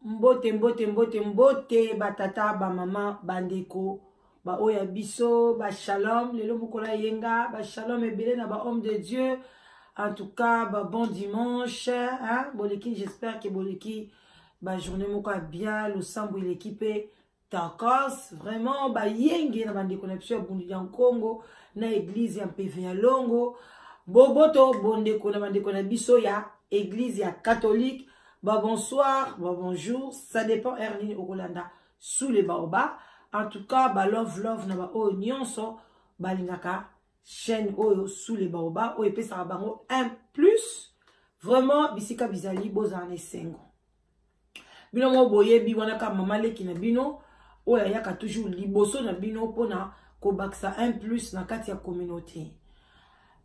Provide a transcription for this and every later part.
Mbote, mbote, mbote, mbote, batata, bamama, bandeko, baoyo ya biso, bashalom. Lelo mokolo ya yenga, bashalom ebele na bahomme de Dieu. En tout cas, ba bon dimanche, hein? Boleki, j'espère que boleki ba journée moko ya bien, losambo eleki pe tokos, vraiment bayenge na bandeko na biso ya Bundu ya Nkongo na église ya Mpeve ya Longo. Boboto bondeko na bandeko na biso ya église ya catholique. Ba bonsoir, ba bonjour, ça dépend heure nini okolanda sous les baobabs. En tout cas, ba love love na ba oyo nyonso balingaka chaîne oyo sous les baobabs oyo epesaka bango un plus. Vraiment bisika bizali bozala na esengo. Bino moko boyebi wana ka mama leki na bino oyo ayaka toujours liboso na bino mpona kobakisa un plus na kati ya communauté.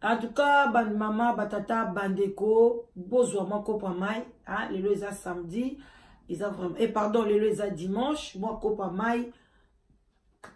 En tout cas, ban mama, batata, bandeko, bozwa mwa kopo ya mai, hein, lelo eza samedi, eza vraiment, eh pardon, lelo eza dimanche, mwa kopo ya mai,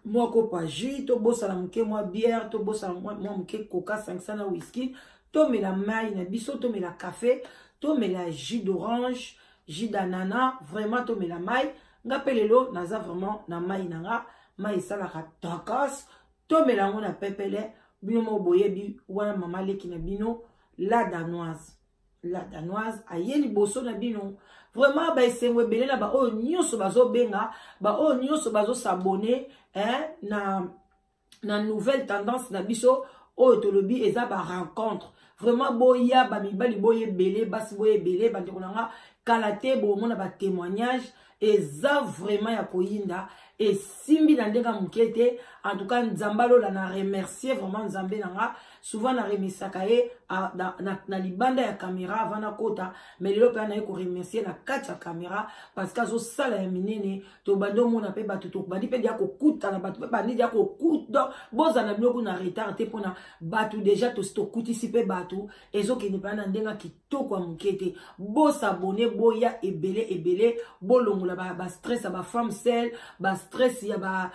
mwa kopo ya jus, tobosana moke mwa bière, tobosana mwa moke coca 500 na whisky, tomela mai na biso, tomela café, tomela jus d'orange, jus d'ananas, vraiment tomela mai. Nga pe lelo naza vraiment na mai na nga, mai esalaka tokos, tomela yango na pepele. Bino moko boyebi wana mama leki na bino la danoise, la danoise aye liboso na bino. Vraiment ba esengo ebele na ba oyo nyonso bazobenga, ba oyo nyonso bazosabone, hein, na nouvelle tendance na biso oyo tolobi eza ba rencontre. Vraiment boya ba mibali boye ebele, basi boye ebele, bandeko na nga kala te bomona ba témoignage eza vraiment ya koyinda, esimbi na ndenge moke te. En tout cas Nzambe alola na remercier vraiment Nzambe na nga. Souvent na remerciaka ye na libanda ya caméra avant na kota, mais lelo pe na ye ko remercier na kati ya caméra parce que azosala ya minene. Tobandi omona pe bato, tobandi pe dia kokutana bato, pe bandi dia kokuta. Bozala na biloko na retard te mpona bato déjà tokutisi pe bato, ezokende pe na ndenge kitoko ya moke te. Bosabone, boya ebele ebele, bolongola ba stress ya ba femme seule, ba stress ya ba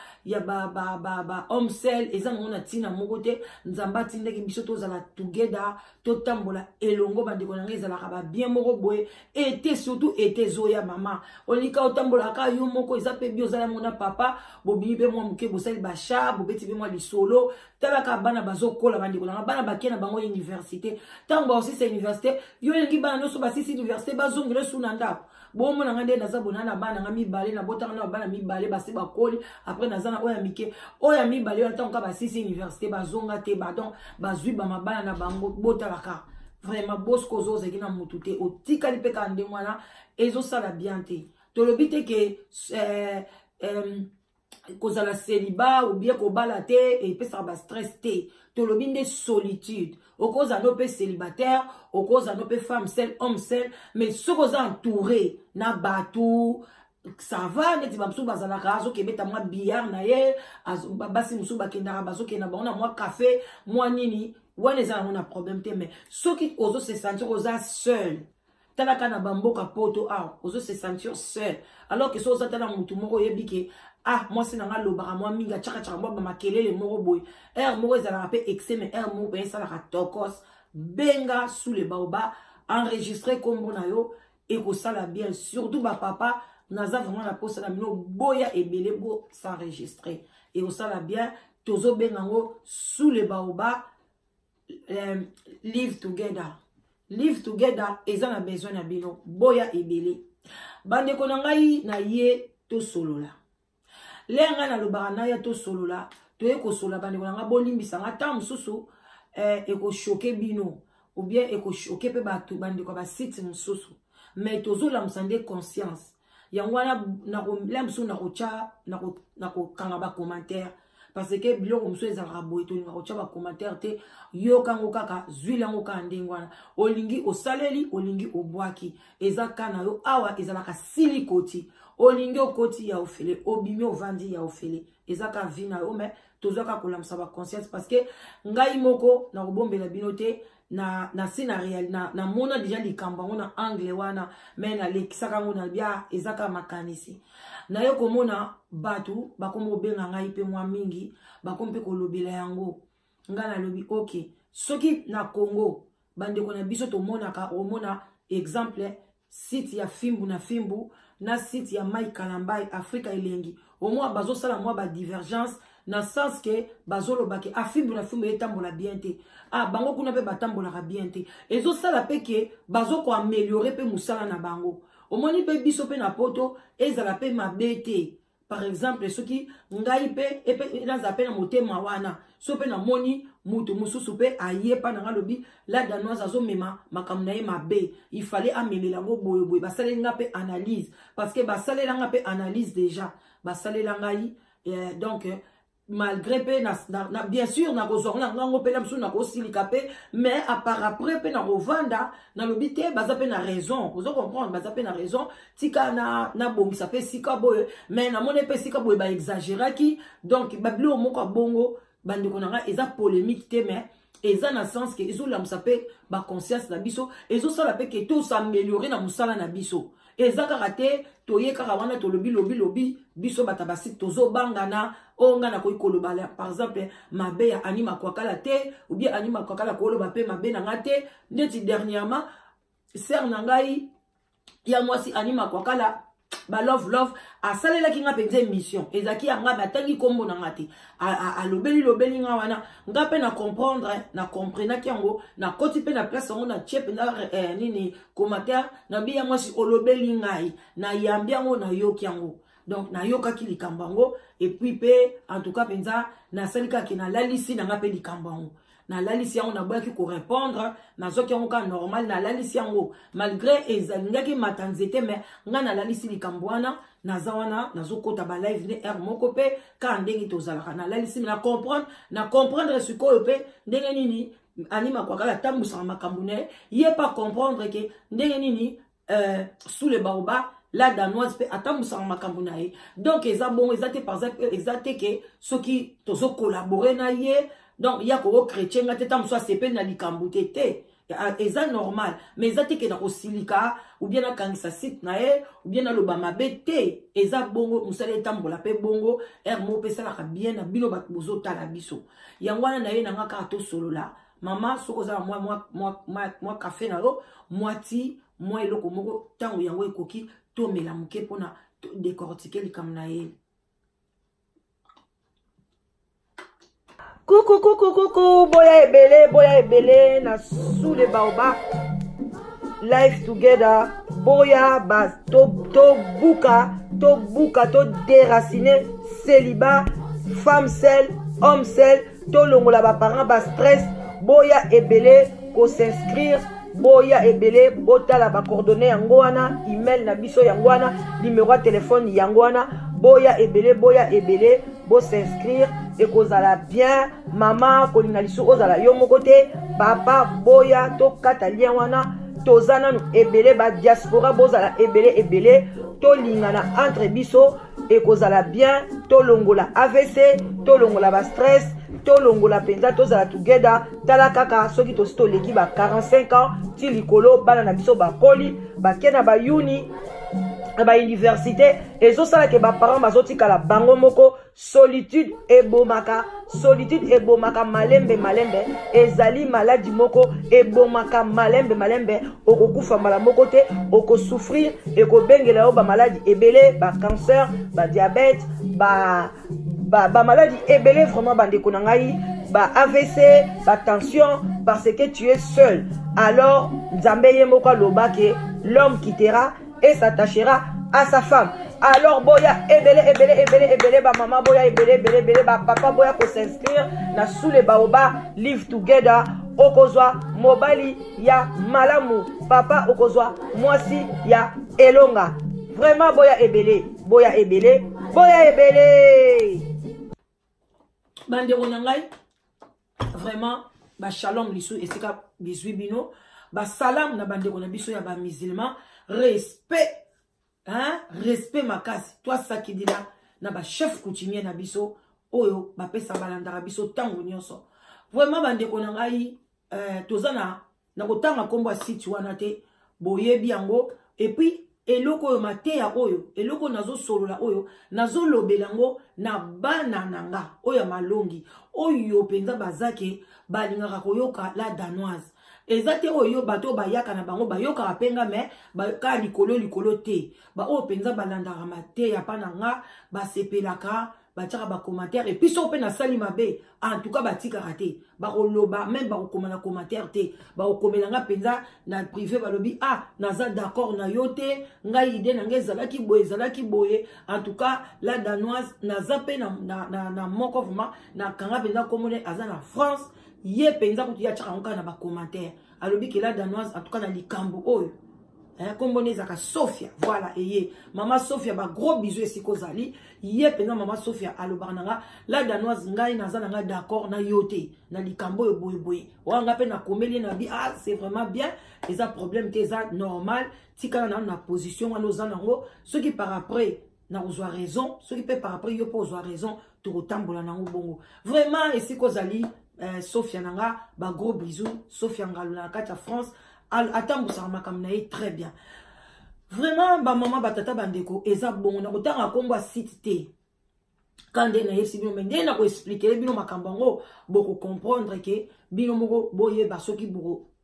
homme seul, eza nango na ntina moko te. Nzambe atindaki biso tozala together, totambola elongo bandeko na ngai, ezalaka ba bien moko boye. Ete surtout ete ezoya mama, olika otambolaka yo moko, eza pe bi ozala mona papa, bobimi pe mwa moke, bosali ba chat, bobeti pe mwa lisolo. Talaka bana bazokola bandeko na nga, bana bake na bango université. Ntango baosisa université, yo olingi bana nyonso basisi université bazongela su na ndako. Bomona nga nde naza bona na bana nga mibale, nabotaka na bana mibale basi bakoli, après naza na oyo ya mike, oyo ya mibale oyo ntango ka basisi université bazonga te, ba donc bazwi ba mabala na bango. Botalaka vraiment bosco ozozaki na mutu te, otikali mpe kaka ndenge wana, ezosala bien te. Tolobi te ke kozala célibat ou bien kobala te epesaka ba stress te. Tolobi nde solitude. Okozala no mpe célibataire, okozala no mpe femme seule, homme seul, mais soki oza entouré na bato ça va. Neti bamosusu bazalaka azokebeta mwa billard na ye, basi mosusu bakendaka bazokenda bango na mwa café mwa nini wana, eza yango na problème te. Mais soki ozo se sentir oza seul, talaka na bamboka poto awa, ozo se sentir seul, alors que so oza tala motu moko oyebi ke ah mwasi na nga alobaka mwa mingi, atiakatiaka mwa bamakelele moko boye, heure moko ezalaka mpe excès, mais heure moko mpe esalaka tokos. Benga sous le baobab, enregistre kombo na yo, ekosala bien. Surtout bapapa, naza vraiment na posa na bino, boya ebele bo s'enregistrer, ekosala bien. Tozobenga yango sous le baobab, live together, live together eza na besoin na bino, boya ebele bandeko na ngai. Na ye tosolola le ngai nalobaka na ye tosolola, toye kosolola bandeko na ngai. Bolimbisa nga ntango mosusu ekochoquer bino ou bien ekochoquer mpe bato bandeko ya basite mosusu, mais tozolamusa nde conscience. Yango wana la mosusu nakotya, nakokanga bacommentaire. Parce que biloko mosusu ezalaka boye, tolingaka kotya bacommentaire te. Yoka yango kaka, zwila yango kaka ndenge wana. Olingi osaleli, olingi obwaki, eza ka na yo. Awa ezalaka sili koti, olingi okoti ya ofele, obimi ovandi ya ofele, eza ka vie na yo. Mais tozwaka kolamusa baconscience, parce que ngai moko nakobombela bino te, na na si na real na na mona deja likambo yango na angle wana, mais nalekisaka yango na bia, eza kaka makanisi. Naye komona bato bakomi kobenga ngai mpe mwa mingi, bakomi mpe kolobela yango. Ngai nalobi ok, soki na Congo bandeko na biso tomonaka, omona exemple site ya Fimbu na Fimbu na site ya Mike Kalambai Afrika Elengi, omwa bazosala mwa badivergence na sens ke bazoloba ke afimbu na fimbu etambola bien te, ah, bango kuna mpe batambolaka bien te. Ezosala mpe ke bazokoameliore mpe mosala na bango. Omoni mpe biso mpe na Poto ezala mpe mabe te. Par exemple, soki ngai mpe nazala mpe na motema wana, so mpe namoni moto mosusu mpe aye mpa na ngai, alobi la Danoise azomema makambo na ye mabe, il fallait amemela yango boye boye, basaleli nga mpe analyse, parce que basalela nga mpe analyse déjà, basalela ngai donc malgré mpe na, bien sûr nakozwa ngo na ngango mpe na mosusu nakosilika mpe, mais apart après mpe nakovanda, nalobi te, baza mpe na raison. Ozo comprendre, baza mpe na raison, tika nabongisa mpe sika boye, mais namoni mpe sika boye baexagéraki. Donc babiloko moko ya bongo, bandeko na ngai, eza polémique te, mais eza na sens ke ezolamusa mpe baconscience na biso, ezosala mpe ke tosameliore na mosala na biso. Eza kaka te toye kaka wana tolobi lobi lobi, biso bato basi tozobangana. Oyo ngai nakoki koloba par exemple mabe ya Ani Makwakala te, ou bien Ani Makwakala koloba mpe mabe na ngai te. Neti dernièrement, sœur na ngai ya mwasi Ani Makwakala, balove love, asalelaki nga mpenza émission, ezalaki ya nga, batangi nkombo na nga te, alobeli lobeli nga wana, nga mpe na comprendre, na comprenaki yango, nakoti mpe na place yango, natie mpenza nini, commentaire nabi ya mwasi olobeli ngai, nayambi yango, nayoki yango. Donc nayokaki likambo yango, et puis mpe en tout cas mpenza nasali kaka nalalisi na nga mpe likambo yango, nalalisi yango, naboyaki korépondre, nazwaki yango kaka normal, nalalisi yango malgré ezalingaki mata nzete, mais ngai nalalisi likambo wana. Naza wana nazokɔta balive nde heure moko mpe kaka ndenge tozalaka, nalalisi, na comprendre, na comprendre sikoyo mpe ndenge nini Ani Makwakala atambwisaka makambo na ye, ye pa comprendre ke ndenge nini sous le baobab la Danoise mpe atambwisaka makambo na ye. Donc eza bongo, eza te par exemple, eza te ke soki tozokolabore na ye, donc ya koko chrétien nga te, ta mosusu asepeli na likambo te te, eza normal, mais eza te ke na kosilika ou bien nakangisa site na ye ou bien naloba mabe te. Eza bongo, mosala etambola mpe bongo, heure moko mpe esalaka bien na bino bato bozotala biso. Yango wana na ye na nga kaka tosolola. Mama, soki oza na mwa café na yo, mwa ti, mwa eloko moko, ntango yango ekoki, tomela moke mpona décortiquer likambo na ye. Kuku kuku kuku, boya ebele, boya ebele na sous le baobab life together. Boya ba tobuka, to tobuka, to déraciner célibat, femme seule, homme seul, tolongola baparent bastress. Boya ebele kos'inscrire, boya ebele, botala bacoordonnées yango wana, email na biso yango wana, numéro ya telefone yango wana. Boya ebele, boya ebele, bos'inscrire, ekozala bien. Mama, kolinga lisusu ozala yo moko te. Papa, boya tokata lien wana, toza nanu ebele. Badiaspora, bozala ebele ebele, tolingana entre biso, ekozala bien. Tolongola AVC, tolongola bastress, tolongola mpenza, tozala together. Tala kaka soki tosi toleki ba 45 ans ti likolo, bana na biso bakoli, bake na bayuni, na bauniversité, ezosala ke baparent bazotikala bango moko. Solitude ebomaka, solitude ebomaka malembe malembe, ezali maladi moko ebomaka malembe malembe. Okokufa mbala moko te, okosouffrir, ekobengela yo bamaladi ebele, bacancer, badiabète, bamaladi ba ebele vraiment, bandeko na ngai, ba AVC, batension, parce que tu es seul. Alors Nzambe ye moko aloba ke l'homme quittera et s'attachera à sa femme. Alors boya ebele ebele ebele ebele, bamama boya ebele ebele ebele, bapapa boya kos'inscrire na sous le baobab live together. Okozwa mobali ya malamu, papa okozwa mwasi ya elonga. Vraiment, boya ebele, boya ebele, boya ebele. Bandeko na ngai, vraiment bashalom lisu esika bizwi bino, basalam na bandeko na biso ya bamusulman, respect, hein? Respect makasi. Twasakidila na bachef coutumier na biso oyo bapesa balandaka biso ntango nyonso. Vraiment bandeko na ngai, toza na kotanga nkombo ya site wana te, boyebi yango. Et puis eloko oyo, mateya oyo, eloko oyo nazosolola, oyo nazolobela yango na bana na nga oyo ya malongi, oyo mpenza baza ke balingaka koyoka La Danoise, eza te oyo bato oyo bayaka na bango bayokaka mpe nga, me kaka likolo likolo te. Baoyo mpenza balandaka mateya mpa na nga, basepelaka, batiaka bacommentaire. Et puis soki mpe nasali mabe, en tout cas batikaka te, bakoloba, même bakokoma na commentaire te, bakokomela nga mpenza na privé, balobi: "Ah, naza d'accord na yo te, ngai idée na ngai ezalaki boye, ezalaki boye." En tout cas La Danoise, naza mpe na moko vraiment nakanga mpenza komone, aza na France. Ye mpenza kutu ye atiaka yango kaka na bacommentaire, alobi ke La Danoise, en tout cas na likambo oyo, nkombo nde ezalaka Sofia. Voilà, eye mama Sofia, bagros bisous esika ozali. Ye mpenza mama Sofia alobaka na nga: "La Danoise, ngai naza na ngai d'accord na yo te na likambo oyo boyeboye." Oyo nga mpe nakomeli ye na bi: "Ah, c'est vraiment bien, eza problème te, eza normal, tikala nano na position wana oza nango. Soki par après nakozwa raison, soki mpe par après yo mpe ozwa raison, tokotambola nango bongo." Vraiment esika ozali, Sofia na nga, bagros bisous. Sofia Ngalo na kati ya France, atambusaka makambo na ye très bien. Vraiment bamama, batata, bandeko, eza bongo. Na kotanga nkombo ya site te, ka nde nayebisi bino, me nde na koexpliquer bino makambo yango, bokocomprendre ke bino moko boyeba soki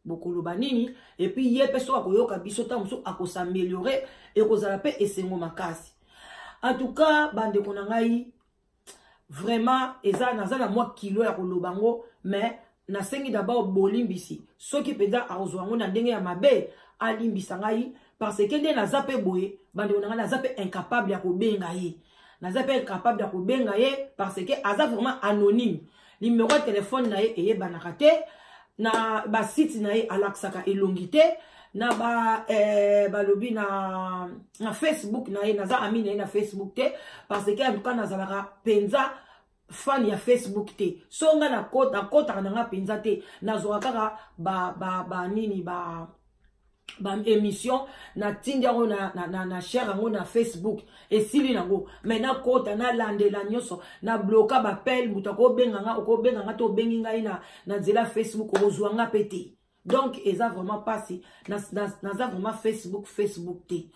bokoloba nini. Et puis ye mpe soki akoyoka biso, ntango mosusu akos'améliorer, ekozala mpe esengo makasi. En tout cas bandeko na ngai, vraiment eza naza na mwa kilo ya koloba yango, mais nasengi d'abord bolimbisi. Soki mpenza akozwa yango na ndenge ya mabe, alimbisa ngai, parce que nde naza mpe boye, bandeko na ngai, naza mpe incapable ya kobenga ye, naza mpe incapable ya kobenga ye, parce que aza vraiment anonyme. Numéro ya telefone na ye eyebanaka te, na basite na ye alakisaka elongi te, na ba balobi na Facebook na ye, naza ami na ye na Facebook te, parce que en tout cas nazalaka mpenza fan ya Facebook te. So nga nakotaka na nga mpenza te, nazwaka kaka ba nini, ba baémission, natindi yango na share yango na Facebook, esili nango. Me nakota, nalandela nyonso, nabloka bapele. Moto akobenga nga, okobenga nga te, obengi ngai na nzela Facebook, okozwa nga mpe te. Donc eza vraiment mpasi, naza vraiment Facebook te.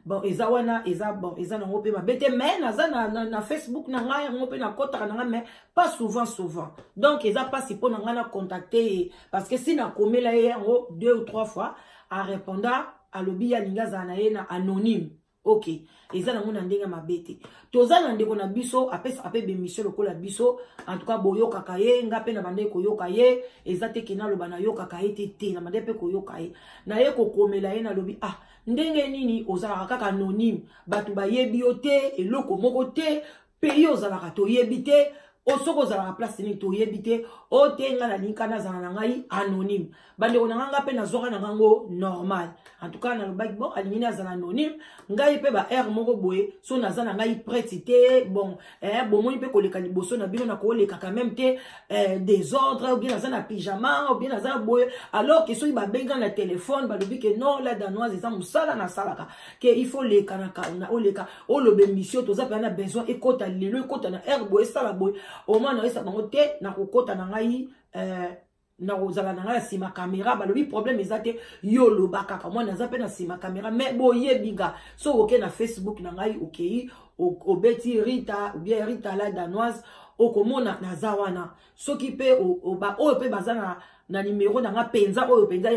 Bon, eza wana, eza bon, eza nango mpe mabe te, mais naza na Facebook na ngai yango mpe nakɔtaka na ngai, mais pas souvent souvent. Donc eza mpasi mpo na ngai na contacte ye, parce que si nakomela ye yango deux ou trois fois, areponda, alobi ye alingi azala na ye na anonyme. Ok, eza nango na ndenge mabe te. Toza na ndeko na biso apesaka mpe bémission lokola biso. En tout cas boyokaka ye, nga mpe na bandeki koyoka ye. Eza te ke naloba nayokaka ye te, te, na bandeki mpe koyoka ye. Naye kokomela ye, nalobi: "Ah, ndenge nini ozalaka kaka anonyme, bato bayebi yo te, eloko moko te, pays ozalaka toyebi te, soki ozalaka place nini toyebi te?" O te, ngai nalingi kaka nazala na ngai anonyme. Bandeko na ngai, nga mpe nazwaka na ngango normal. En tout cas nalobaki: bon, alingi nazala anonyme. Ngai mpe ba aire moko boye, so naza na ngai prête te, bon, bomoni mpe koleka liboso na bino, nakoleka quand même te, désordre, ou bien naza na pyjama, ou bien naza boye. Alors ke soki babenga na telefone, balobi ke non, La Danoise, eza mosala nasalaka, ke il faut leka na oleka, oloba émission, toza mpenza na besoin ekota lelo, ekota na heure boye, esala boye. Omoi nayesa bango te, nakokota na ngai, nakozala na ngai ya nsima caméra. Balobi problème eza te, yo oloba kaka. Mwa naza mpe na nsima caméra, mais boyebi nga. Soki oke na Facebook na ngai, okei, obeti Rita ou bien Rita La Danoise, okomona naza wana. Soki mpe oyo mpe baza na nimero na nga mpenza, oyo mpenza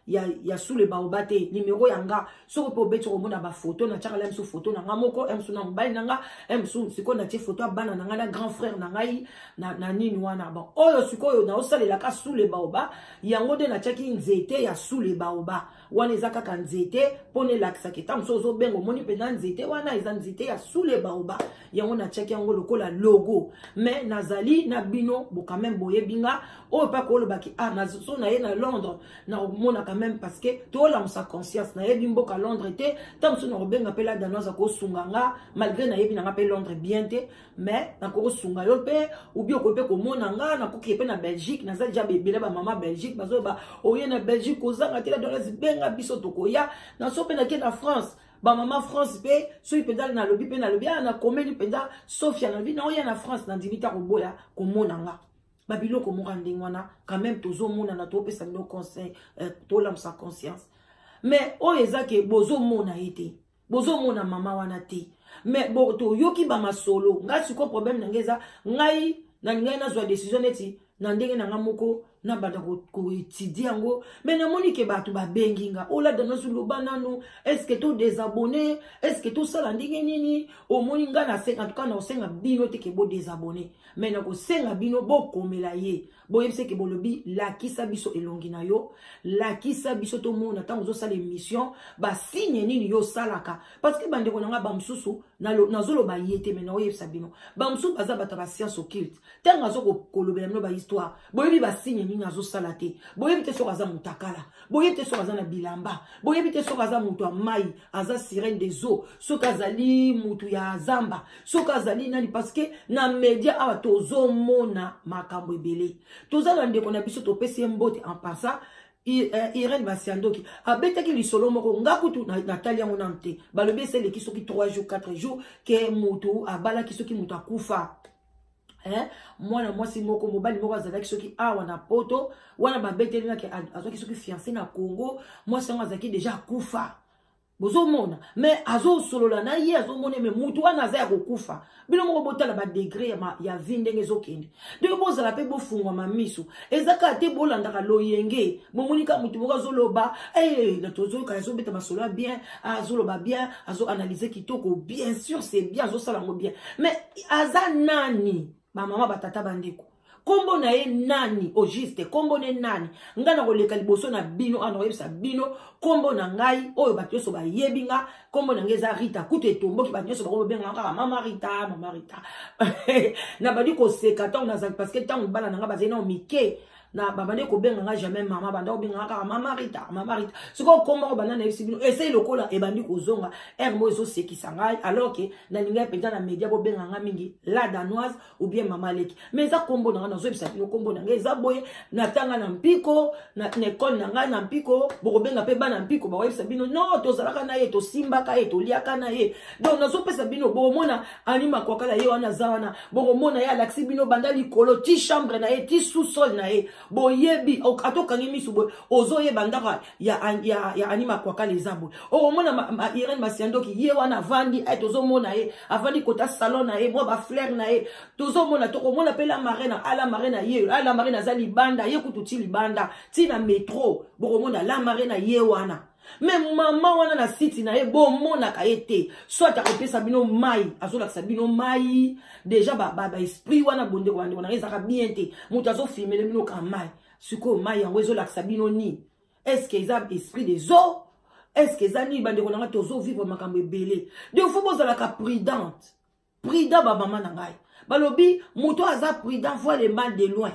ya sule baoba te, nimero ya nga, soki mpe obeti, okomona bafoto natiaka la miso, foto na nga moko mosu na mobali na nga mosu. Sikoyo natie foto ya bana na ngai na grand frère na ngai na nini wana. Bon, oyo sikoyo naosalelaka sule baoba, yango nde natiaki nzete ya sule baoba wana. Eza kaka nzete mpona elakisaka ntango mosusu ozobenga, omoni mpenza nzete wana, eza nzete ya sule baoba. Yango natiaki yango lokola logo. Mais nazali na bino bo quand même boyebi nga. Oyo mpe akolobaki: "Ah, so na ye na Londres, nakomona quand." quand même, parce que tolamusa conscience. Nayebi mboka Londres te, ntango mosusu nakobenga mpe la Danoise akosunga nga, malgré nayebi na nga mpe Londres bien te, mais nakokosunga yo mpe, ou bien okoki mpe komona nga. Nakoki mpe na Belgique, naza deja ebele bamama Belgique bazoyeba, oye na Belgique kozanga te, la Danoise benga biso tokoya. Naso mpe nake na France, bamama France mpe, soki mpenza nalobi mpe nalobi a nakomeli mpenza Sofia, nalobi naoya na France, nandimi ta koboya komona nga. Babiloko moko ya ndenge wana quand même tozomonana, topesa bino conseil, tolamusa conscience. Mais oyo eza ke bozomona ye te, bozomona mama wana te, mais bo toyoki bamasolo. Ngai sikoyo problème na ngai eza, ngai nalingai nazwa décision neti na ndenge na ngai moko, nabanda koétudier yango, mais namoni ke bato babengi nga: olada nazoloba nanu, est-ce todésabonner, est-ce tosala ndenge nini? Omoni, ngai nasenga, en tout cas nakosenga bino te ke bodésabonner, mais nakosenga bino bokomela ye, boyebisa ke bolobi: lakisa biso elongi na yo, lakisa biso tomona ntango ozosala émission, basigne nini yo osalaka. Parce que bandeko na nga bamosusu, nazoloba ye te, mais naoyebisa bino, bamosusu baza bato ya bascience occulte. Ntango aza kolobela bino bahistoire, boyebi basigne nini azosala te. Boyebi te soki aza motakala, boyebi te soki aza na bilamba, boyebi te soki aza moto ya mai, aza sirène des eaux, soki azali motu ya zamba, soki azali nani. Parce que na média awa tozomona makambo ebele. Toza na ndeko na biso, topesi ye mbote en passant, Irene Basiandoki, abetaki lisolo moko, nga kutu natali yango nanu te. Balobi eseleki soki 3 jours, 4 jours, ke motu abalaki, soki moto akufa, eh? Mwana mwasi moko, mobali moko azalaki soki awa na Poto wana, babeteli naki azwaki soki fiancé na Congo, mwasi yango azalaki déjà akufa. Bozomona, mais azosolola na ye, azomona, mais mutu wana aza ya kokufa. Bino moko botala badegré ya vie ndenge ezokende. Ndenge bozala mpe bofungwama miso, eza kaka te bolandaka loyenge. Bomoni kaka mutu moko azoloba, tozoyoka azobeta masolo ya bien, azoloba bien, azoanalyse kitoko, bien sûr c'est bien, azosala yango bien, mais aza nani? Bamama, batata, bandeko, nkombo na ye nani au juste? Nkombo ne nani? Ngai na koleka liboso na bino awa, nakoyebisa bino nkombo na ngai oyo bato nyonso bayebi nga. Nkombo na ngai eza Rita. Kutu etomboki, bato nyonso bakobenga kaka Mama Rita, Mama Rita. Nabandi koseka ntango nazali, parce que ntango bana na ngai bazali nao mike, na babandi kobenga nga jamais mama, banda kobenga nga kaka Mama Rita, Mama Rita. Sikoyo kombo ngo banda nayebisi bino, esei lokola ebandi kozonga aire moko ezosekisa ngai, alors ke nalingai mpenza na média bobenga nga mingi La Danoise ou bien Mama Leki, mais eza kombo na ngai. Nazoyebisa bino kombo na ngai eza boye: natanga na Mpiko, na ekole na ngai na Mpiko. Bokobenga mpe bana Mpiko, bakoyebisa bino non, tozalaka na ye, tosimbaka ye, toliaka na ye. Donc nazopesa bino, bokomona Anima Kwakala, ye wana aza wana, bokomona ye alakisi bino banda likolo ti chambre na ye, ti sous-sol na ye. Boyebi, ata okangi miso boye, ozoyeba ndako ya Anima Kwakala eza boye. Okomona Irene Masiandoki, ye wana avandi, ay tozomona ye avandi kota salon na ye, mwa bafleur na ye tozomona. Tokomona mpe la marraine, ala marraine ye, ala marraine aza libanda, ye kutu ti libanda, ti na métro, bokomona la marraine ye wana. Mais mama wana na site na ye bomonaka ye te, soit akopesa bino mai, azolakisa bino mai déjà. Baesprit ba, ba wana, bondeko, bandeko na ye, ezalaka bien te. Moto azofilmele bino ka mai, sikoyo mai yango ezolakisa bino nini? Est ce que eza esprit des eaux? Est ce que eza nini? Bandeko na ngai, tozovivre makambo ebele, donc faut bozalaka prudente, prudent. Bamama na ngai balobi moto aza prudent voit le mal de loin.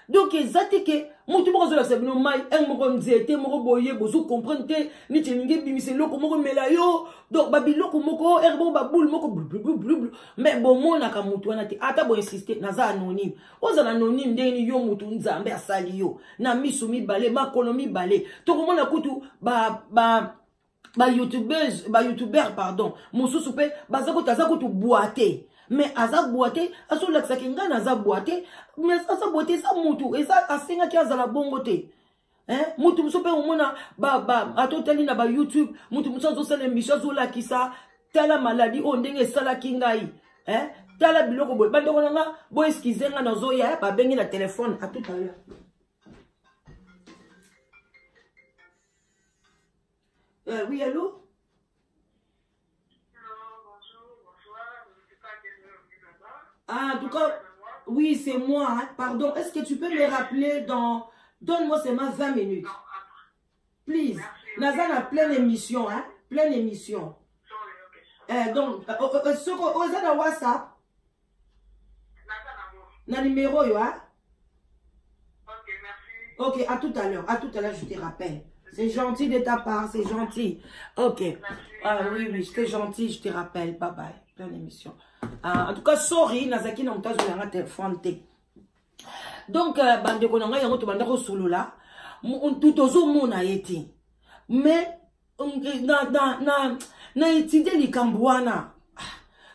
Donc eza te ke motu moko azolakisa bino mai enge moko, nzete moko boye, bozocomprendre te neti elingi ebimisa eloko moko emela yo. Donc babiloko moko ere moko, baboule moko blublublublu, mais bomonaka motu wana te. Ata boinsiste, naza anonyme. Ozala anonyme ndenge nini? Yo motu Nzambe asali yo na miso mibale, makolo mibale. Tokomona kutu ba, ba bayoutubeuse, bayoutuber pardon, mosusu mpe baza kutu, aza kutu bwa te, mais aza bwa te, azolakisaki ngai naza bwa te, mais aza bwa te. Eza mutu eza asengaki azala bongo te. Mutu mosusu mpe omona atotali na bayoutube, mutu mosusu azosala émission, azolakisa: tala maladi oyo ndenge esalaki ngai, eh? Tala biloko boye. Bandeko na nga, boexcuser nga, nazoya, babengi na telefone. À tout à l'heure. Oui, allô? Bonjour, bonsoir. Je ne sais pas à quelle heure vous êtes là-bas. Ah, en tout cas, oui, c'est moi. Hein. Pardon, est-ce que tu peux me rappeler dans... Donne-moi seulement 20 minutes. Non, après. Please. Merci. Naza na pleine émission, hein? Pleine émission. Sorry, ok. Eh, donc, soko oza na WhatsApp? Naza nango. Na numéro yo, hein? Ok, merci. Ok, à tout à l'heure. À tout à l'heure, je te rappelle. C'est gentil de ta part, c'est gentil. Ok. Ah, oui, oui, c'est gentil, je te rappelle. Bye bye. Pleine émission. Ah, en tout cas, sorry, nazaki na mutazo yanga téléphone te. Donc, euh, bandeko na ngai yango tobanda kosolola, tozomona ye te. Mais na, na, na, na etidie likambo wana ah,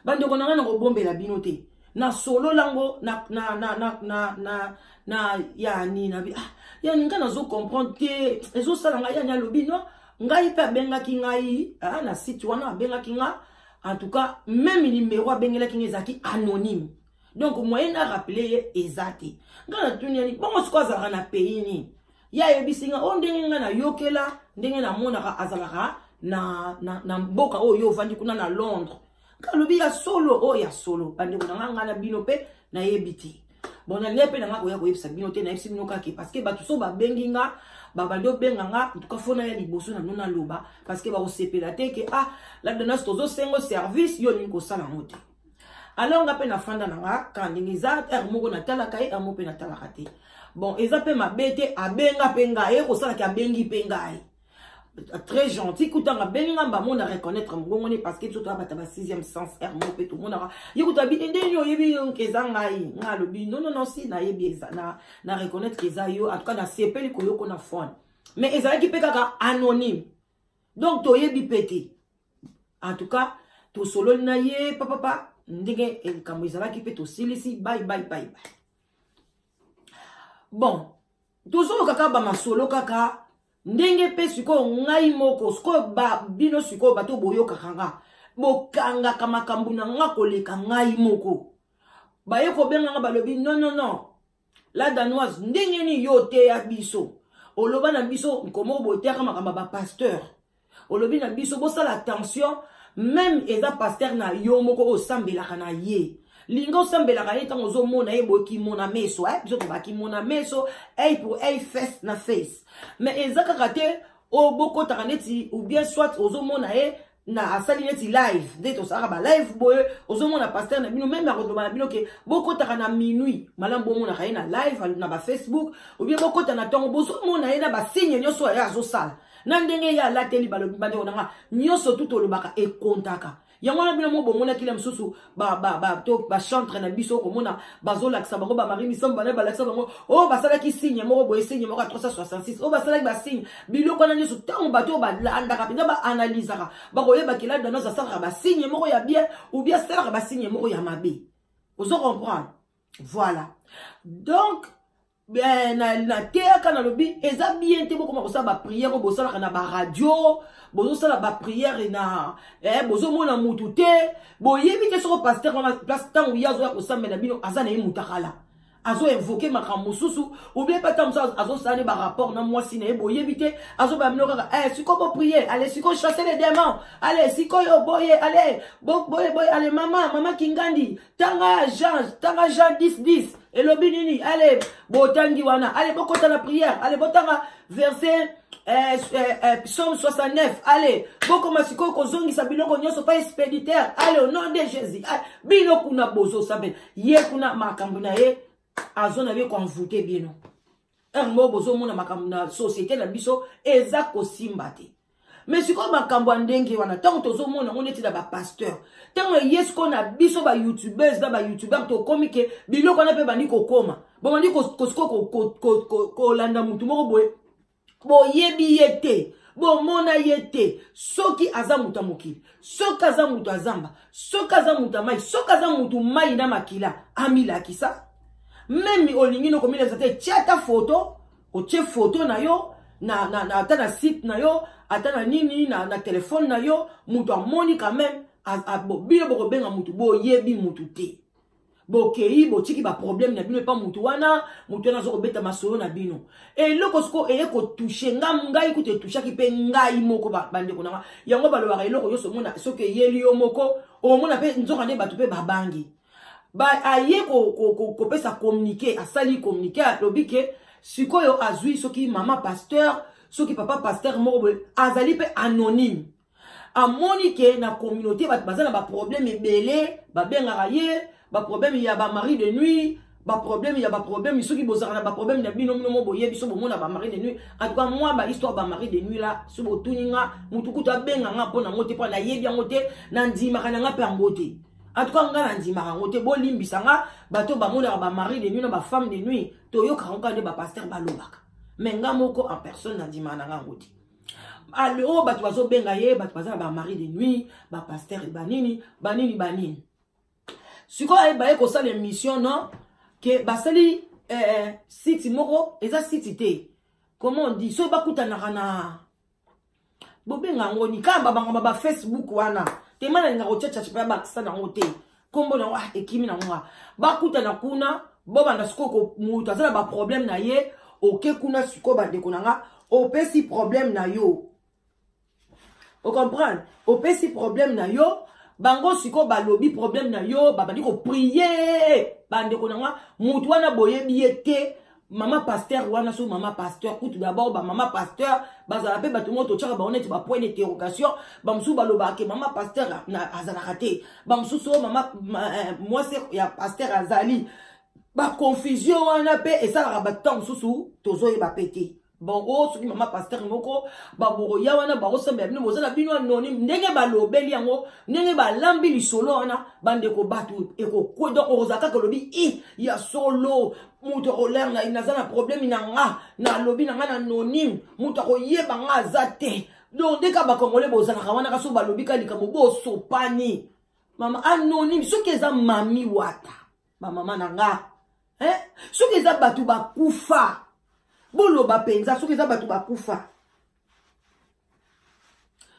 bandeko na ngai nakobombela bino te nasolola yango na, na, na, na, na, na, na yani na ah, yani ngai nazo comprendre te ezosala ngai yani alobi no ngai mpe abengaki ngai ah, na site wana abengaki nga en tout cas même numéro abengelaki ngai ezalaki anonyme donc moyen na rappeler ye eza te ngai natuni yani bongo sikoyo azalaka na pays nini ye ayebisi nga o oh, ndenge nga nayokela ndenge namonaka azalaka na, na, na mboka oyo yo ovandi kuna na londres nga alobi ya solo oyo oh, ya solo bandeko na nga nga na bino mpe nayebi te bon nalingai mpe na nga koya koyebisa bino te nayebisi bino kaka parce que bato so babengi nga babandi obenga nga ntuka fo naya liboso na bino naloba parce que bakosepela te ke ah la donas tozosengo service yo olingi kosala yango te alors nga mpe nafanda na nga kaka ndenge eza heure moko natalaka ye heure moko mpe natalaka te bon eza mpe mabe te abenga mpe ngai ye kosalaki abengi mpe ngai très gentil kutanga abengi nga mbamo na reconnaître mongongo ne parce que biso toya bata ba sixième sens heure moko mpe tomonaka ye kutu abi ndenge nini oyebi eza ngai ngai alobi non non non si nayebi eza na, na reconnaître ke eza yo en tout cas nasepeli koyoko na phone mais ezalaki mpe kaka anonyme donc toyebi mpe te en tout cas tosololi na ye papapa ndenge likambo ezalaki mpe tosilisi bai bai bai bai bon tozoloka kaka bamasolo kaka ndenge mpe sikoyo ngai moko sikoyo ba bino sikoyo bato boyokaka nga bokangaka makambo na nga koleka ngai moko baye kobenga nga balobi non non non la danoise ndenge nini yo oteya biso oloba na biso nkomoko boteyaka makambo ya bapasteur olobi na biso bosala attention meme eza pasteur na yo moko oyo osambelaka na ye linga osambelaka ye ntango ozomona ye boye kimona meso eh? biso tobaki kimona meso eye pour eye face na face mais eza kaka te oyo bokotaka neti ou bien soit ozomona ye na asali neti live nde tosalaka ba live boye ozomona pasteur na bino meme akoloba na bino ke bokotaka na minuit malamu bomonaka ye na live na bafacebook obie bokota na ntongo bozomona ye na basigne nyonso ye azosala na ndenge ye alateli balobi bandeko na nga nyonso tu tolobaka ekontaka yango wana bino mo bomonaki na mosusu bachantre na biso okomona bazolakisa bango bamari misambo bana balakisa bango oyo oh, basalaki signe moko boye signe moko ya 366 oyo oh, basalaki basigne biloko wana nyonso ntango bato oyo balandaka mpenza baanalizaka bakoyeba ke ladanoise asalaka basigne moko ya bien ou bien asalaka basigne moko ya mabe ozo comprendre voilà donc eh, nateyaka nalobi eza bien te bokoma kosala bapriere oyo bosalaka na baradio bozosala bapriere na eh, bozomona mutu te boyebi te soko paster wana place ntango ye azoya kosambela bino aza na ye mutakala azo invoke makambo mosusu obie mpe ata mosusu azosala ne barapport na mwasi na ye boyebi te azobaya bino kaka eh, sikoyo boprie ale sikoyo chasse le démon ale sikoyo boye ale boye boye ale mama mama kingandi tanga jean tanga jean 10 10 elobi nini ale botangi wana ale bokota na prière ale botanga verset eh, eh, eh, psaume 69 ale bokoma sikoyo kozongisa biloko nyonso pa expéditeur ale au nom de jésus ale, bino kuna bozosambela ye kuna makambo na ye azo na ye koenvoute bino heure moko bozomona makambo na société na biso eza kosimba te me sikoyo makambo ya ndenge wana ntango tozomona yango neti na bapasteur ntango eye sikoyo na biso bayoutubeuse na bayoutuber tokomi ke biloko wana mpe bandi kokoma bobandi sikoyo kolanda motu moko boye boyebi ye te bomona ye te soki aza moto ya mokili soki aza moto ya zamba soki aza moto ya mai soki aza moto mai na makila amilakisa meme olingi nokomilakisa te tia ata foto otie foto na yo na, na, na, ata na site na yo ata na nini na, na telefone na yo moto amoni quand même bino bokobenga motu boyebi motu te bokei botiki baproblème na bino epa motu wana motu wana aza kobeta masolo na bino eloko sikoyo eye kotouche nga ngai kutu etouchaki mpe ngai moko bandeko na nga yango balobaka eloko nyonso omona soki eyeli yo moko omona mpe nzoka nde bato mpe babangi ba aye kopesa ko, ko, communiqué asali communiqué alobi ke sikoyo azwi soki mama pasteur soki papa pasteur moko boye azali mpe anonyme amoni ke na communauté bato baza na baproblème ebele babengaka ye baproblème ya bamari de nuit Baproblème ya baproblème, soki bozalaka na baproblème na bino, bino mo boyebi so bomona bamari de nuit. En tout cas, moi, bahistoire bamari de nuit la, so botuni nga, motu kutu abenga nga mpo nango te, mpo nayebi yango te, nandimaka na nga mpe yango te. En tout cas, nga nandimaka yango te, bolimbisa nga. Bato bamonaka bamari de nuit na bafemme de nuit, toyokaka yango kaka nde bapasteur balobaka, mais nga moko en personne nandimaka na nga yango te. Ale oyo bato bazobenga ye, bato baza na bamari de nuit, bapasteur, banini banini banini. Sikoyo baye kosala émission, non, ke basali site moko, eza site te, comment on dit, soki bakutanaka na bobenga yango ni kaka babangama ba Facebook wana tema, nalinga kotia mpe bakisa nango te, nkombo nango, ah, ekimi nango nga. Bakutana kuna, bobanda sikoyo, moto aza na baproblème na ye, oke kuna sikoyo, bandeko na nga, opesi problème na yo, ocomprendre, opesi problème na yo, bango sikoyo balobi problème na yo, babandi koprier. Bandeko na nga, motu wana boyebi ye te, mama pasteur wana, so mama pasteur kutu d'abord, bamama pasteur bazala mpe bato moko totyaka bango neti bapoint d'interrogation. Bamosusu balobaka ke mama pasteur azalaka te, bamosusu oyo mama mwasi ya pasteur azali. Baconfusion wana mpe esalaka bato mosusu, tozoyeba mpe te. Bon, oyo soki mama pasteur moko baboroya wana, bakosambela bino, boza na bino anonyme. Ndenge balobeli yango, ndenge balambi lisolo wana, bandeko, bato ekokwe. Donc okozala kaka olobi i ya solo, moto akolere, naza na problème na nga, nalobi na nga na anonyme, moto akoyeba nga aza te. Donc nde kaka bakongole bozalaka wana, kasi balobi ka likambo, bosopani mama anonyme. Soki eza mami wata, bamama na nga, eh? Soki eza bato bakufa, boloba mpenza, soki eza bato bakufa,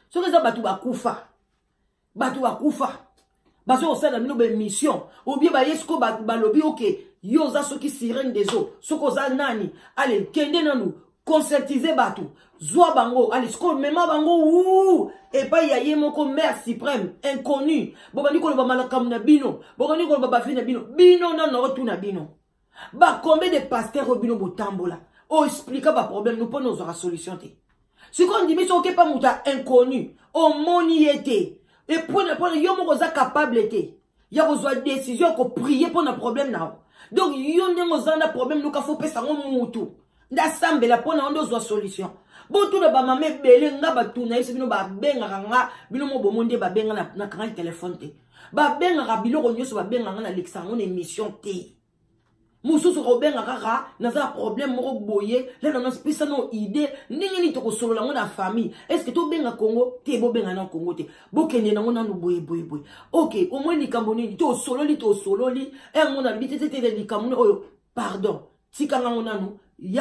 soki eza bato bakufa, bato bakufa bazo kosala bino baémission, obie baye sikoyo, balobi oke, yo oza soki sirène des eaux, soki oza nani, ale kende nanu conscientiser bato, zwa bango, ale sikoyo mema bango wu epai ya ye moko mère suprême inconnu. Bobandi koloba makambo na bino, bobandi koloba bavie na bino. Bino nano naotuna bino, bacombien de pasteur oyo bino botambola, oexplika baproblème no mpona ozwaka solution te? Sikoyo ndimi, soki okepa moto ya inconnu, omoni ye te, epona mpona yo moko oza capable te ya kozwa décision ya koprier mpona problème na yo. Donc yo ndenge oza na problème, luka fo opesa yango mutu nde asambela mpona yo nde ozwa solution. Botuna bamama ebele nga batuna yesi bino, babengaka nga, bino mo bomo nde babenga, nakangaki telefone te. Babengaka biloko nyonso, babengaka nga, nalekisa yango na émission te. Mosusu kobenga kaka, naza na problème moko boye, lelo napesa no idée ndenge nini tokosolola yango na famille, est ce que tobenga Kongo te? Bobenga na Kongo te, bokende nango nanu boye boye boye. Ok, omoi likambo nini, tosololi, tosololi yango, nalobi te te te, likambo oyo, pardon, tika ngango nanu,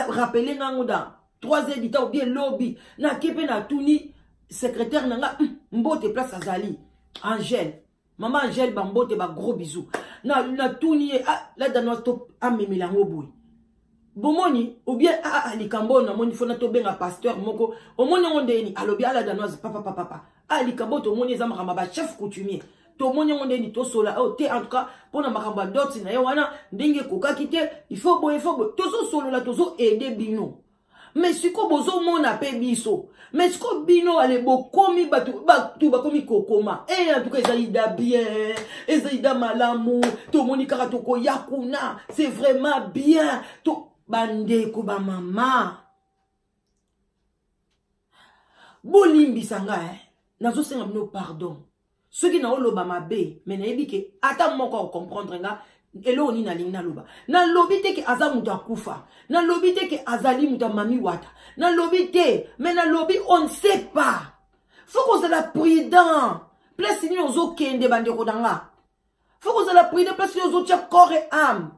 rappele ngango dans 3 heures du temps ou bien lobi. Nake mpe natuni secrétaire na nga, mbote, place azali Angèle, mama Angèle, bambote, bagros bisous. Natuni ye, ah, la Danoise, to amemela yango boye, bomoni, ou bien ah, ah, likambo oyo namoni, fona tobenga pasteur moko, omoni yango ndeni? Alobi, ala Danoise, papa papa papa, ah, likambo oyo tomoni eza makambo ya bachef coutumier, tomoni yango ndeni, tosola oyo te. En tout cas, mpona makambo ya dot na ye wana, ndenge ekokaki te, il faut boye, il faut boye, tozosolola, tozoaide bino. Mais sikoyo bozomona mpe biso, mais sikoyo bino ale bokomi bato, bato bakomi kokoma e. En tout cas, eza idée bien, eza idée malamu, tomoni kaka tokoya kuna, c'est vraiment bien. To bandeko, bamama, bolimbisa ngai, eh? Nazosenga bino pardon soki naoloba mabe, me nayebi ke ata moko akocomprendre nga eloko nini nalingi naloba. Nalobi te ke aza moto akufa, nalobi te ke azali moto ya mami wata, nalobi te, me nalobi on ne sait pas, faut kozala prudent place nini ozokende. Bandeko na nga, faut kozala prudent place nini ozotia corps et âme.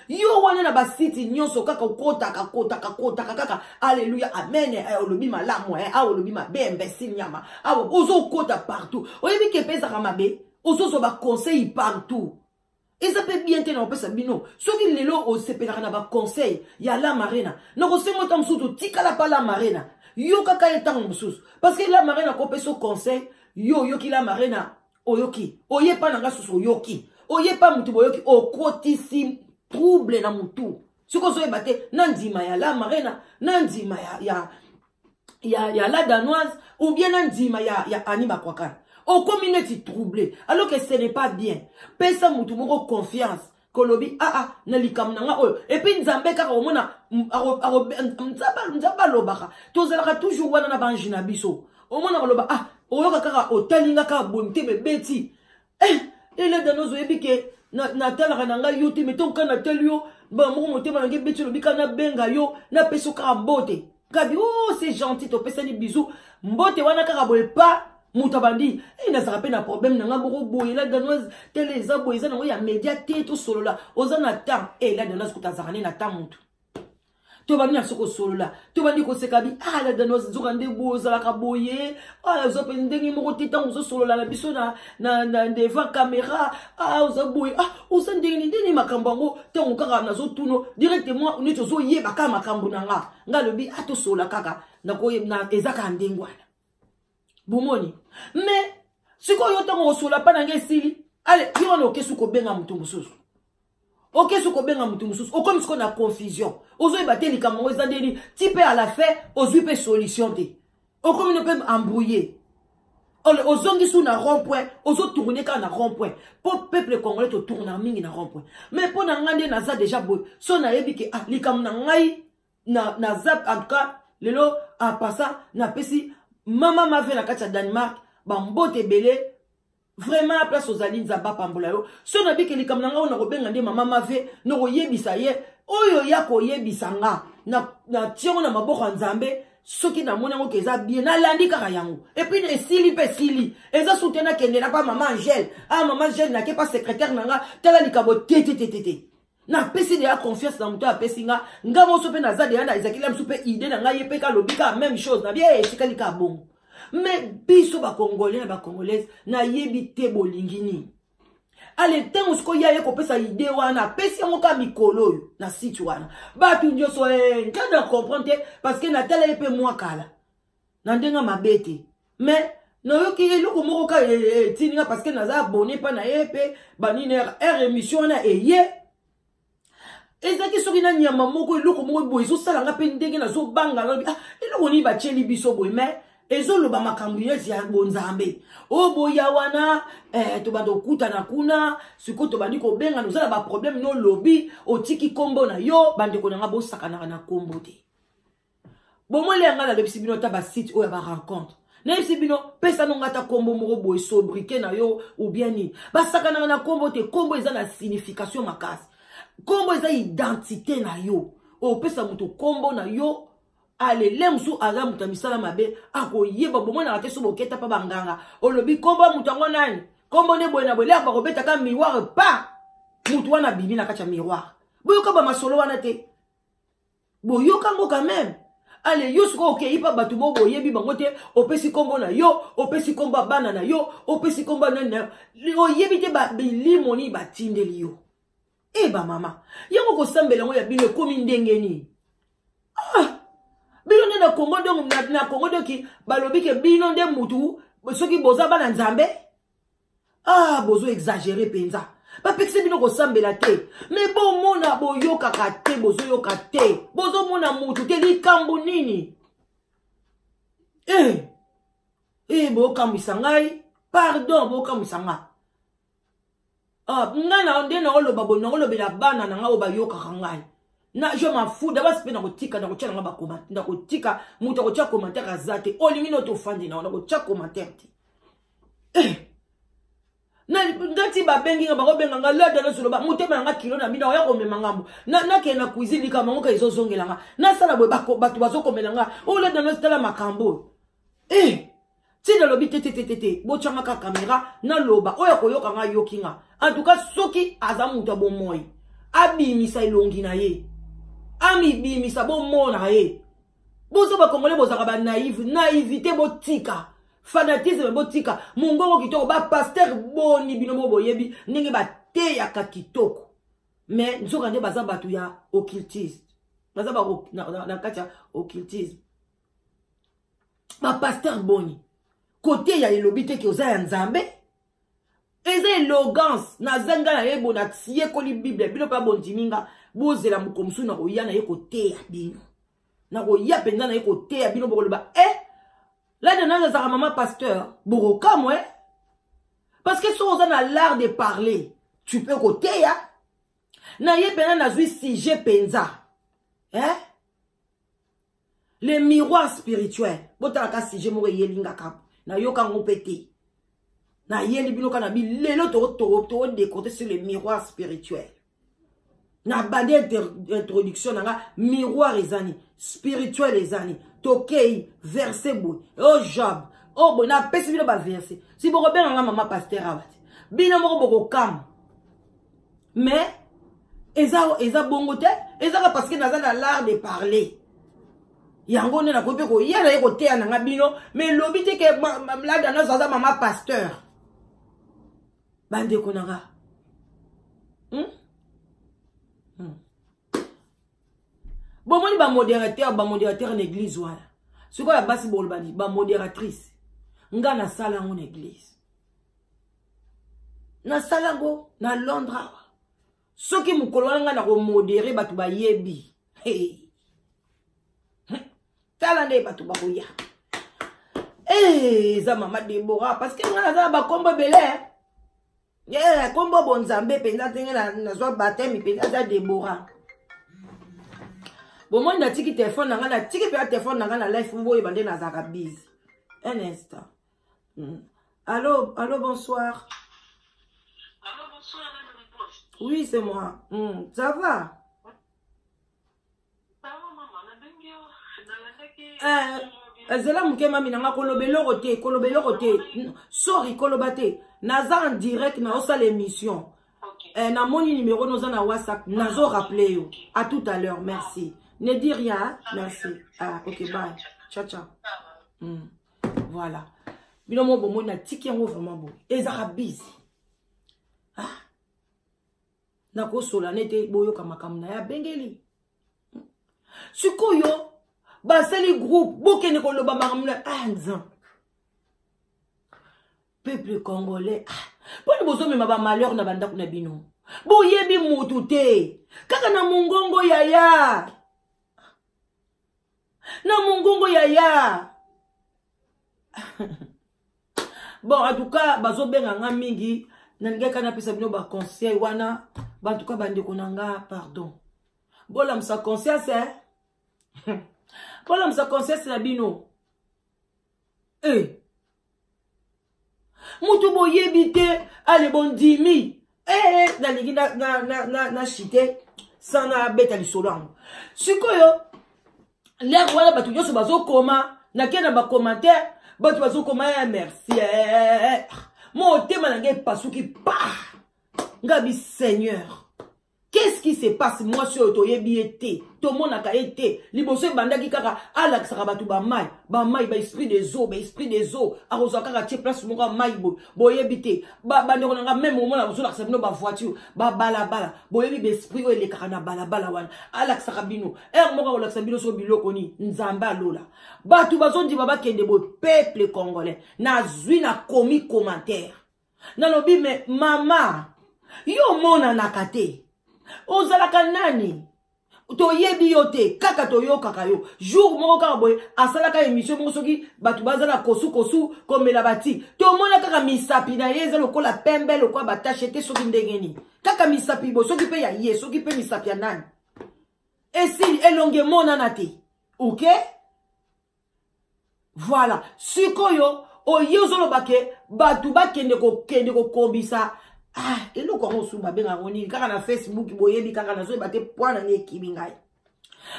Yo wana na basiti nyonso kaka okotaka kotaka kotaka kaka, alleluya, amen, olobi malamu, awa olobi mabe, imbécile, nyama, awa ozokota partout. Oyebi ke mpe ezaka mabe, ozozwa baconseil partout, eza mpe bien te. Na kopesa bino, soki lelo osepelaka na baconseil ya La Marena, nakosenga ota mosusu totikala pa La Marena, yo kaka ye ntango mosusu, parce que La Marena akopesa conseil, yo oyoki La Marena, oyoki, oyepa na nga susu, oyoki, oyepa mutu, boyoki, okotisi trouble na mutu. Soki ozoyeba te na ndima ya La Marena, na ndima ya la Danoise, ou bien na ndima ya Ani Bakwakana, okomi neti troublé, alors que ce n'est pas bien. Pesa mutu moko confiance. Kolobi aa ah, ah, na likambo na nga oyo. Epuis Nzambe kaka omona Nzambe alobaka, tozalaka toujours wana na bange na biso. Omona koloba, ah, oyoka kaka otali nga kaka boye, motema ebeti. Eh, eleda nozo oyebi ke natalaka na ngai yo te, me ntongo kaka natali yo bamoko, motema na ngai ebeti. Olobi kaka nabenga yo, napesa yo kaka mbote. Kabi, oh, c'est gentil, topesani bisou, mbote wana kaka boye pa moto abandi e nazalaka mpe na problème na ngai moko boye. La Danoise, tele eza boye, eza nango ya média te, tosolola, oza na temps. E la Danoise kuta azalaka nde na temps. Motu tobandi na biso kosolola, tobandi koseka bi, ah, la Danoise, nzoka nde boye ozalaka boye. Ah, oza mpe ndenge moko te ntango ozosolola na biso na devant caméra. Ah, oza boye, ah, oza ndenge nini, ndenge makambo yango. Ntango kaka nazotuna directement, neti ozoyeba kaka makambo na nga. Nga alobi, ah, tosolola kaka, eza kaka ndenge wana bomoni. Mais sikoyo, ntango kosolola mpa na ngai esili, ale yo wana okesi kobenga moto mosusu, okesi kobenga moto mosusu, okomi sikoyo na confusion, ozoyeba te likambo yango eza ndeni. Ti mpe à la fin ozwi mpe solution te, okomi no mpe embrouillé, ozongi su na rond point, ozotourne kaka na rond point. Mpo peuple congolais totourna mingi na rond point. Mais mpo na ngai nde naza déjà boye, so nayebi ke, ah, likambo na ngai naza en tout cas lelo apasa, napesi mama Mave na kati ya Danemark bambote ebele. Vraiment, place ozali, Nzambe apambola yo. So nabiki likambo na ngai oyo, nakobenga nde mama Mave, nakoyebisa ye oyo ya koyebisa nga, natie yango na maboko ya Nzambe. Soki namoni yango ke eza bien, nalandi kaka yango, et puis esili mpe esili. Eza su te nakendela pa mama Angele, ah, mama Angele, nake pa secrétaire na nga, tala likambo te te te te te. Napesi deya confiance na moto apesi nga. Nga moso mpe naza deya na ezakili ya mosu mpe idée na ngai, ye mpe kalobi kaka même chose na bie, etikali kaka bongo. Mais biso Bacongolais na Bacongolaise, nayebi te bolingi nini. Ale, ntango sikoyo ye aye kopesa idée wana, apesi yango kaka mikolo oyo na site wana, bato nyonso nga na comprendre te, parce que natala ye mpe mwa kala na ndenge mabe te, mais nayoki eloko moko kaka etindi nga, parce que naza abonné mpa na ye mpe banini r émission wana eye ezalaki soki na nyama moko, eloko moko boye ezosala nga mpe ndenge nazobanga. Nalobi, ah, eloko nini batieli biso boye? Mais ezoloba makambo nyonso ya bonzambe oyo boya wana, tobanda kokutana kuna. Sikoyo tobandi kobengana, oza na baproblème, nolobi otiki nkombo na yo. Bandeko na nga, bosakanaka na nkombo te. Bomwele ya ngai, nalobisi bino, ata basite oyo ya barencontre, nayebisi bino, pesa nonga ata nkombo moko boye, sobriquet na yo ou bien nini. Basakanaka na nkombo te. Nkombo eza na signification makasi, nkombo eza identité na yo. Opesa moto nkombo na yo, alele mosusu aza moto ya misala mabe, akoyeba. Bomonaka te, so boketa mpa banganga, olobi nkombo ya moto yango nani, nkombo nde boye na boye, lere bakobetaka miroir pa moto wana abimi na kati ya miroir. Boyoka bamasolo wana te? Boyoka ngo quand même. Ale, yo sikoyo okei mpa bato mo boyebi bango te, opesi nkombo na yo, opesi nkombo ya bana na yo, opesi nkombo ya nani na yo, oyebi te bilimo nini batindeli yo. E bamama, yango kosambela yango ya bino ekomi ndenge nini? Ah, bino nde na Kongo, donc na Kongo doki balobi ke bino nde mutu soki boza bana Nzambe. Ah, bozo exagere mpenza. Bapekisi bino kosambela te, me bomona boyokaka te, bozoyoka te, bozomona mutu te. Likambo nini? Eh, eh, bokambwisa ngai, pardon, bokambwisa ngai. Ah, ngai na nde naoloba boye, naolobela bana na ngai oyo bayokaka ngai na je m'en fous d'abord mpe nakotika, nakotia nanga bacommentaire, nakotika moto akotia commentaire aza te. Olingi no tofandi nango, nakotia commentaire te. Eh, ndeti babengi nga, bakobenga nga lada, nazoloba motema na nga kilo na bino, oya komema ngambo, nakende na cuisine, likambo yango ka ezozongela nga, nasala boye, bato bazokomela nga oyo lada, nazotala makambo oyo. Eh, ti nalobi te te te te te, botyanga ka kamera, naloba oyo akoyoka nga, ayoki nga. En tout cas, soki aza moto ya bomoi, abimisa elongi na ye, amibimisa, bomona ye. Bozo Bakongole, bozalaka banaive, naivité botika, fanatisme botika. Mongongo kitoko, bapasteur boni, bino mo boyebi ndenge bateyaka kitoko, mais nzoka nde baza bato ya occultisme, baza na kati ya occultisme. Bapasteur boni, koteya elobi te ke oza ya Nzambe, eza élogance. Naza ngai nayebo, natiyekoli Bible, bino mpe bondimi nga. Bozela moko mosusu nakoya naye koteya bino, nakoya mpenza naye koteya bino, bokoloba e lada nani azalaka mama pasteur, bokokamwe. Parce que soki oza na l'art de parler, tu peux koteya. Na ye pena nazwi sujet penza. Eh? Le miroir spirituel. Botalaka sujet moko eyeli nga kaka. Nayoka yango mpe te. Nayeli bino kaka na bi lelo tokodecote sur le miroir spirituel. Nabandi introduction na nga, miroir eza nini, spirituel eza nini, tokei verset boye, o Job, o boye, napesi bino baverset. Si bokobenga nga mama pasteur awa te, bino moko bokokamwa. Mais eza bongo te, ezaka parce que naza na l'art de parler. Yango nde nakoki mpe koya na ye koteya na nga bino, mais lobi te ke lada nyonso aza mama pasteur. Bandeko na nga. Bomoni ba modérateur, ba modérateur na église wana. Sikoyo ya basi boloba nini? Ba modératrice. Nga nasala yango na église. Nasala yango na Londres awa. Soki mokolo wana nga nakomodere bato bayebi. Hey. Tala nde bato bakoya. Hey, eza mama Deborah parce que nga naza na bakombo ebele. Yeah, kombo bonzambe mpenza ndenge nazwa baptême mpenza aza Deborah. Bomoni natiki telefone na ngai, natiki mpenza telefone na ngai na life boyeba nde nazalaka busy. Un instant. Allô, allô, bonsoir. Allô, bonsoir, madame Boss. Oui, c'est moi. Ça va? Ça va, maman. Nabengi yo, nalandaki. Ezela moke mami nanga koloba eloko te, koloba eloko te. Sorry, koloba te. Naza en direct na osala émission. Okay. Namoni numéro noza na WhatsApp, nazo rappeler yo. À tout à l'heure, merci. Ne dis rien, merci. Ah, ok, bye. Ciao, ciao. Voilà. Bino mo bomoni na tiki yango vraiment boye. Ezaka busy. Ah. Nakosola nete boyoka makambo na ya bengeli. Sikoyo basali groupe bokende koloba makambo na ah nzambe. Peuple congolais, ah, poni bozomema ba malheur na bandako na bino. Boyebi mutu te. Kaka na mongongo yaya. Na mongongo yaya. Bon, en tout cas, bazobenga nga mingi, nalingaki napesa bino ba conseil wana, en tout cas bandeko na nga, pardon. Bolamisa conscience, hein? Bolamisa conscience na bino. Eh. Mutu boyebi te, ale bondimi. Eh, nalingi na chite sans na beta lisolo yango. Sikoyo l'air wana bato nyonso bazokoma, nakei na ba commentaire, bato bazokoma ya merci. Motema na ngai epasuki pa. Ngabi Seigneur. Qu'est-ce qui se passe? Moi sur toyebi ye te, tomonaka ye te. Liboso ebandaki kaka alakisaka bato ba mai, ba mai, ba esprit des eaux, ba esprit des eaux. Akozwa kaka tie place moko ya mai boye, boyebi te. Ba bandeko na nga même omona ozolakisa bino ba voiture, ba balabala, boyebi ba esprit oyo elekaka na balabala wana. Alakisaka bino. Heure moko akolakisa bino so biloko ni Nzambe alola. Bato bazondima bakende boye, peuple congolais. Nazwi na komi commentaire. Nalobi me mama, yo omonanaka te. Ozalaka nani? Toyebi yo te, kaka toyokaka yo. Jour moko kaka boye asalaka émission moko soki bato baza na kosu kosu komela bati. Tomona kaka misapi na ye eza lokola pembe lokola batache te soki ndenge nini. Kaka misapi boye soki pe ya ye, soki pe misapi ya nani. Esili elongi emonana te. OK? Voilà. Sikoyo oye ozoloba ke bato bakende kokende kokombisa. Ah, eloko yango mosusu babengaka yango nini? Kaka na Facebook boyebi kaka nazoyeba te mpo na nini ekibi ngai.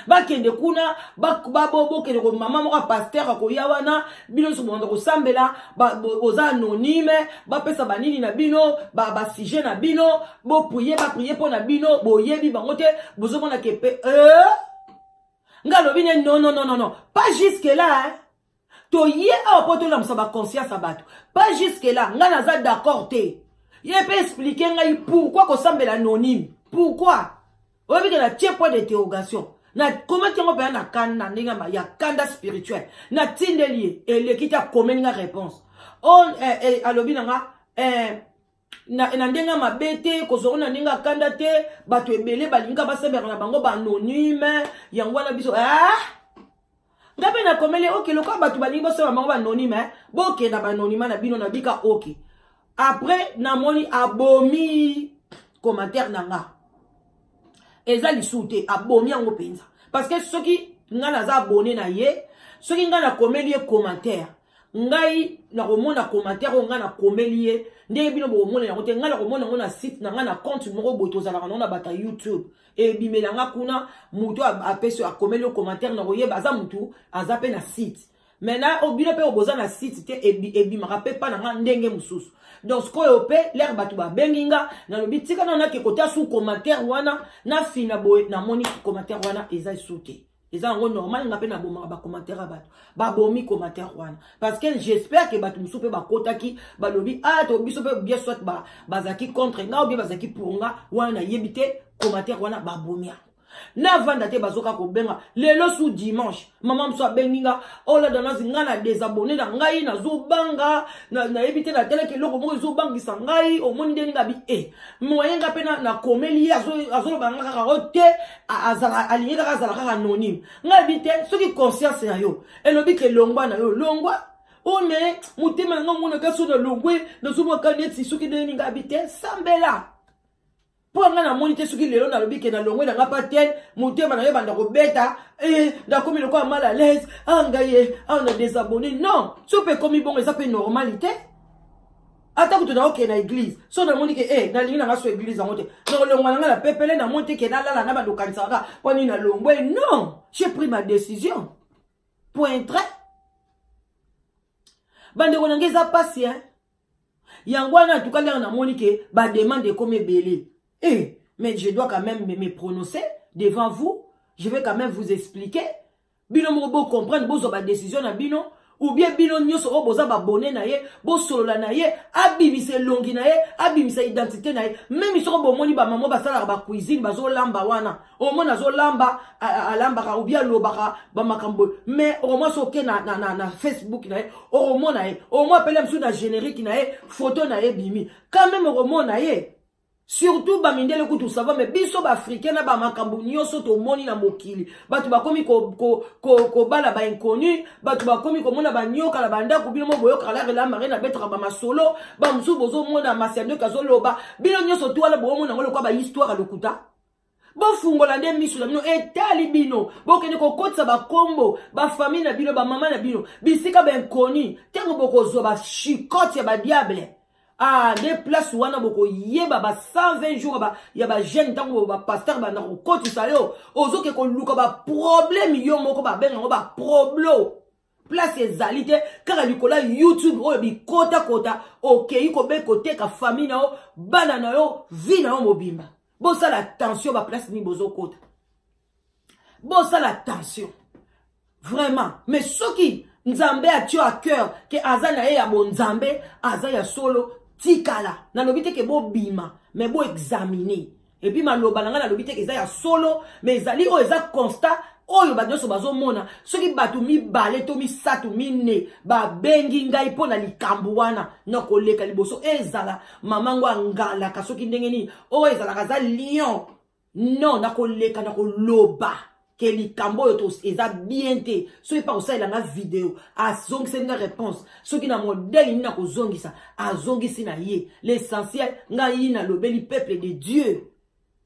Bakende kuna, bokende ko mama moko ya pasteur akoya wana, bino nyonso bobanda kosambela, boza anonyme, bapesa banini na bino, ba sujet na bino, boprie, baprie mpo na bino, boyebi bango te, bozomona ke pe, nga lobi ne non, non, non, non, non, pas jusque là, hein. Toye awa po tolamusa ba conscience ya bato. Pas jusque là, nga naza d'accord te. Ye pe expliquer ngai pourquoi kosambela anonyme. Pourquoi? Oyebi ke na tie point d'interrogation. Na komaki yango mpenza na kanda, ndenge ya kanda spirituelle. Na tindeli ye, eleki te akomeli nga réponse. Oh, alobi na nga, na ndenge mabe te, kozongo na ndenge akanda te, bato ebele balinga basambelaka na bango ba anonyme, yango wana biso, ah? Nga pe nakomeli, ok, lokola bato balingi basambela bango ba anonyme, eh? Bokenda ba anonyme na bino, na bika, ok. Après, namoni abomi commentaire na nga. Eza lisusu te, abomi yango mpenza. Parce que soki ngai naza abonné na ye, soki ngai nakomeli ye commentaire, ngai nakomona commentaire oyo ngai nakomeli ye ndenge bino bokomona yango te. Ngai nakomona yango na site na ngai, na compte moko boye tozalaka nango na bato ya YouTube. Ebimela nga kuna, motu apesi, akomeli yo commentaire, nakoyeba aza motu aza mpe na site. Maintenant oyo bino mpe boza na site te, ebimaka mpe mpa na nga ndenge mosusu. Donc sikoyo mpe lere bato babengi nga, nalobi tika nano nake kotia su commentaire wana, nafina boye, namoni commentaire wana eza esu te. Eza yango normal, nga mpe nabomaka bacommentaire ya bato. Babomi commentaire wana parce que j'espère que bato mosusu mpe bakotaki, balobi: "Ah, to biso mpe bien." Soit bazalaki contre nga ou bien bazalaki pour nga, wana nayebi te. Commentaire wana babomi yango. Navanda te, bazoka kobenga lelo su dimanche. Mama mosu abengi nga: "Ola Danoise, ngai na désabonné na ngai, nazobanga, nayebi te, natelaki eloko moko ezobangisa ngai." Omoni ndenge nga bi e moye nga mpe nakomeli ye, azoloba nga kaka o te, alingi kaka azala kaka anonyme. Ngai yebi te, soki conscience na yo elobi ke longwa na yo, longwa. O me motema na nga omonaka so na longwe, nazomwaka neti soki ndenge nini. Ngai bi te, sambela mpo nga namoni te. Soki lelo nalobi ke nalongwe na nga pa tel, motema na yo ebanda kobeta, e nakomi lokola mal à l'aise. A ngai ye awa na désabonné, non. So mpe ekomi bongo, eza mpe normal te. Ata kutu naokende na église, so namoni ke e nalingi nanga so église yango te, nakolongwa na nga na pepele. Namoni te ke nalala na bando okanisaka mpo nini nalongwe. Non, j'ai pris ma décision, point trait. Bandeko na nga, eza pasi, hein? Yango wana en tout cas ndenge namoni ke bademande ekomi ebele, eh, mais je dois quand même me prononcer devant vous. Je vais quand même vous expliquer, bino moko bocomprendre, bozwa badécision na bino, ou bien bino nyonso oyo boza babone na ye, bosolola na ye, abimisa elongi na ye, abimisa identité na ye. Même soko bomoni bamama basalaka bacuisine, bazolamba wana, omoni azolamba, alambaka ou bien alobaka bamakambo, mais okomona so oke na Facebook na ye, okomona ye, omoi apele mosusu na générique na ye, photo na ye bimi quand même, okomona ye. Surtout bamindele kutu ça va, mais biso baafricain na bamakambo nyonso tomoni na mokili, bato bakomi kobala ko, ko, bainconnu, bato bakomi komona banyoka na bandako. Bino mo boyokaka lare la mare nabetaka bamasolo, bamosusu bozomona masiandoki azoloba. Bino nyonso tu wana boomona yango lokwa bahistoire ya lokuta. Bofungola nde miso na bino, etali bino. Bokende kokotisa bakombo bafamille na bino, bamama na bino, bisika bainconnus. Ntango bokozwa bachicote ya badiable, ah, nde place wana bokoyeba ba 120 jours ya bajeûne. Ntango bapasteur banda kokotisa yo, ozoke koluka baproblème yo moko, babenga yango baproblo. Place ezali te kaka likolo ya YouTube oyo bikotakota, okei kobe koteka famille na yo, bana na yo, vie na yo mobimba. Bosala attention, baplace nini bozokota, bosala attention vraiment. Mais soki Nzambe atie à cœur ke aza na ye ya bonzambe, aza ya solo, tikala. Nalobi te ke bobima, mais boexamine. Et puis maloba na ngai, nalobi te ke eza ya solo, mais ezali oyo eza constat oyo bato nyonso bazomona. Soki bato mibale to misato mine babengi ngai mpo na likambo wana, na koleka liboso, ezala mamango angalaka soki ndenge nini, oyo ezalaka aza lion, non, nakoleka, nakoloba ke likambo oyo eza bien te. Soki mpa kosalela nga video, azongiseli nga réponse, soki na modèle nini nakozongisa, azongisi na ye. L'essentiel, ngai nalobeli peuple de Dieu,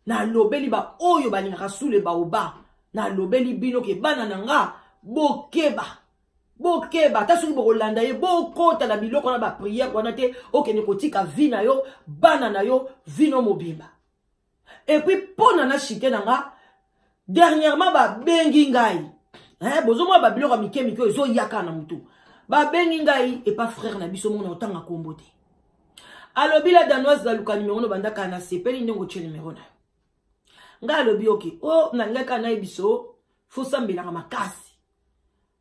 nalobeli baoyo balingaka sule baoba, nalobeli bino ke bana na nga, bokeba, bokeba. Ata soki bokolanda ye, bokota na biloko na baprière wana te. Okende kotika vie na yo, bana na yo, vie no mobimba. Et puis mpo na nachite na nga, dernièrement babengi ngai, bozomona babiloko ya mike mike oyo ezoyaka na motu. Babengi ngai epa frère na biso mona, otanga kombo te, alobi: "La Danoise, naluka nimero no bandaka, nasepeli ndenge otie nimero na yo." Ngai alobi: "Oke o na ngai kaka nayebi so fosambelaka makasi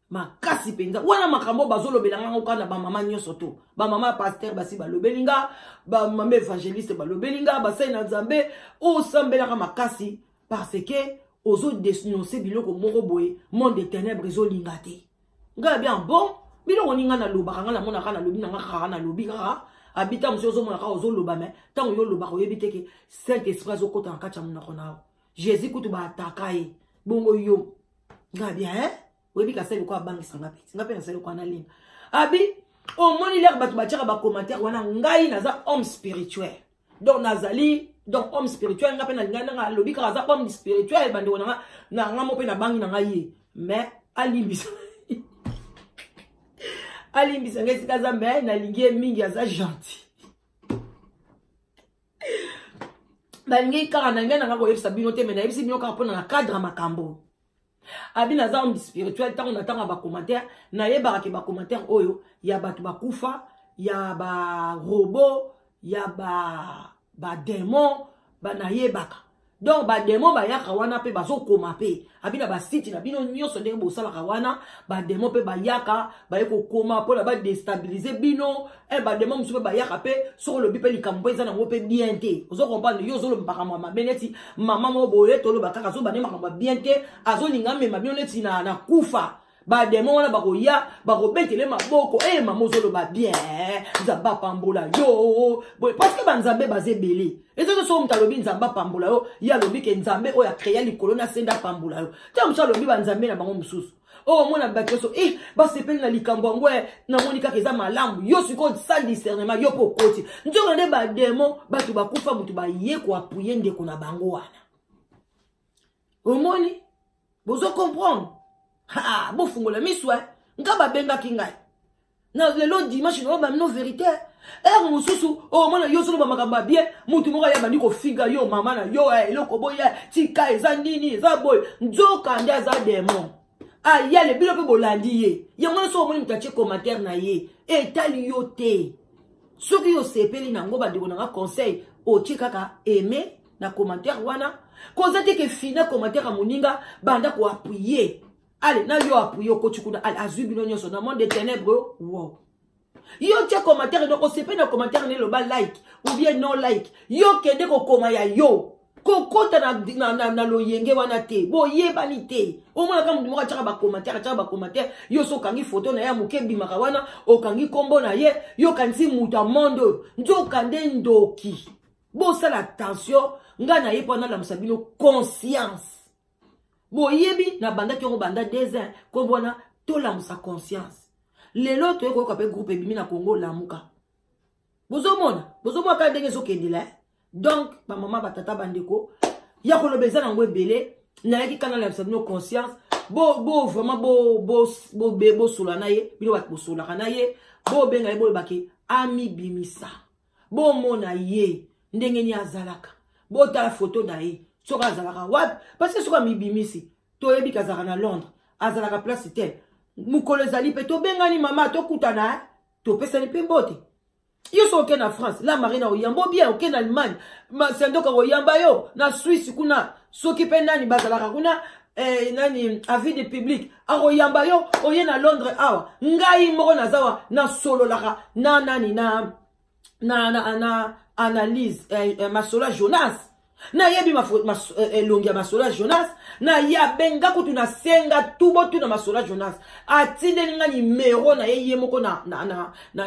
makasi mpenza wana." Makambo bazolobela ngango kaka na bamama nyonso to bamama pasteur basi balobeli nga, bamama évangéliste balobeli nga, basali na Nzambe: osambelaka makasi parce que ozodénonce biloko moko boye, monde de ténèbre ezolinga te. Ngai bien, bon, biloko nini ngai nalobaka? Ngai namonaka, nalobi na nga kaka, nalobi kaka. Abita mosu ozomona kaka ozoloba, mais ntango yo olobaka, oyebi te ke Saint Esprit azokɔta na kati ya monoko na yo. Jésus kutu baataka ye bongo yo. Ngai bien, eh? Oyebi kasali lokola abangisa nga peti, nga mpe nasali lokola nalinga. Abi omoni lere bato batiaka bacommentaire wana, ngai naza homme spirituel, donc nazali Donc homme spirituel, nga mpe nalingai nanga alobi kaka aza homme spirituel. Bandeko na nga, na nga mo mpe nabangi na ngai ye, mais alimbisa, alimbisa ngai esika aza, mais nalingi ye mingi, aza gentil. Nalingi kaka na ngai nanga koyebisa bino te, mais nayebisi bino kaka mpona na cadre ya makambo. Abi naza homme spirituel. Ntango na ntango ya bacommentaire, nayebaka ke bacommentaire oyo ya bato bakufa, ya barobot, ya badémon ba banayebaka. Donc badémon bayaka wana mpe bazokoma mpe. Abi na basite na bino nyonso, ndenge bosalaka wana, badémon mpe bayaka, baye kokoma mpona badéstabiliser bino. Badémon mosusu mpe bayaka mpe soki olobi mpe likambo mpe eza nango mpe bien te, ozo comprendre, yo ozoloba makambo ya mabe, neti mama moko boye, toloba kaka, azobande makambo ya bien te, azolinga amema bino neti na kufa. Badémon wana bakoya, bakobetele maboko: "E mama, ozoloba bien, Nzambe apambola yo." Boye, parce que banzambe baza ebele. Eza te soki moto alobi "Nzambe apambola yo", ye alobi ke Nzambe oyo acréa likolo na se nde apambola yo te. Mosusu alobi banzambe na bango mosusu oyo omona bato nyonso e basepeli na likambo yango. E namoni kaka eza malamu. Yo sikoyo, sans discernement, yo mpo okoti. Nzoka nde badémon, bato bakufa, moto baye koappuyer ndeko na bango wana. Omoni, bozo comprendre? Ha, bofungola miso. Nga babengaki ngai na lelo dimanche, na bamino vérité. Heure mosusu omona yo solo bamakambo ya bien, mutu moko aya, bandi kofinga yo, mama na yo, eloko boye, tika, eza nini, eza boye. Nzoka nde aza démon, ayale bino mpe bolandi ye. Yango wana, soki omoni moto atie commentaire na ye, etali yo te. Soki osepeli nango, bandeko nanga, conseil, otie kaka aime na commentaire wana. Koza te ke fina commentaire ya moninga, banda koappuyer. Ale na yo appuyer, okoti kuna, ale azwi bino nyonso na monde de ténèbre. Wow, yo tia commentaire, donc osepeli na commentaire na eloba like ou bien non like, yo kende kokoma ya yo. Kokota na loyenge wana te, boyebani te. Omonaka motu moko atiaka bacommentaire, atiaka bacommentaire, yo so okangi foto na ye ya moke, ebimaka wana, okangi nkombo na ye, yo okanisi moto ya monde oyo, nzoka nde ndoki. Bosala attention. Ngai na ye mpo nalamusa bino conscience. Boyebi, nabandaki yango banda 2 ans, nkombo wana tolamusa conscience. Lelo toye koyoka mpe groupe ebimi na Congo, Lamuka. Bozomona, bozomona kaka ndenge ezokendela. Donc bamama, batata, bandeko, ya koloba eza nango ebele. Nayaki kaka nalakisa bino conscience. Bo, bo vraiment bosola na ye, bino bato bosolaka na ye, bobenga ye, bolobaki amibimisa, bomona ye ndenge nini azalaka, botala foto na ye soki azalaka wapi. Parce que soki amibimisi, toyebi ke azalaka na Londres, azalaka place te. Mokolo ezali mpe tobengani, mama, tokutana, topesani mpe mbote. Yo so oke na France, la marine oyamba bien, oke na Allemagne, Sendoka oyamba yo, na Suisse kuna, soki mpe nani bazalaka kuna, nani, avis de public akoyamba yo. Oye na Londres awa, ngai moko naza wa, nasololaka na nani, na analyse, masolo ya Jonas. Nayebi elongi ya masolo ya Jonas. Naye abenga kutu, nasenga tu botuna masolo ya Jonas, atindeli nga nimero na ye, ye moko na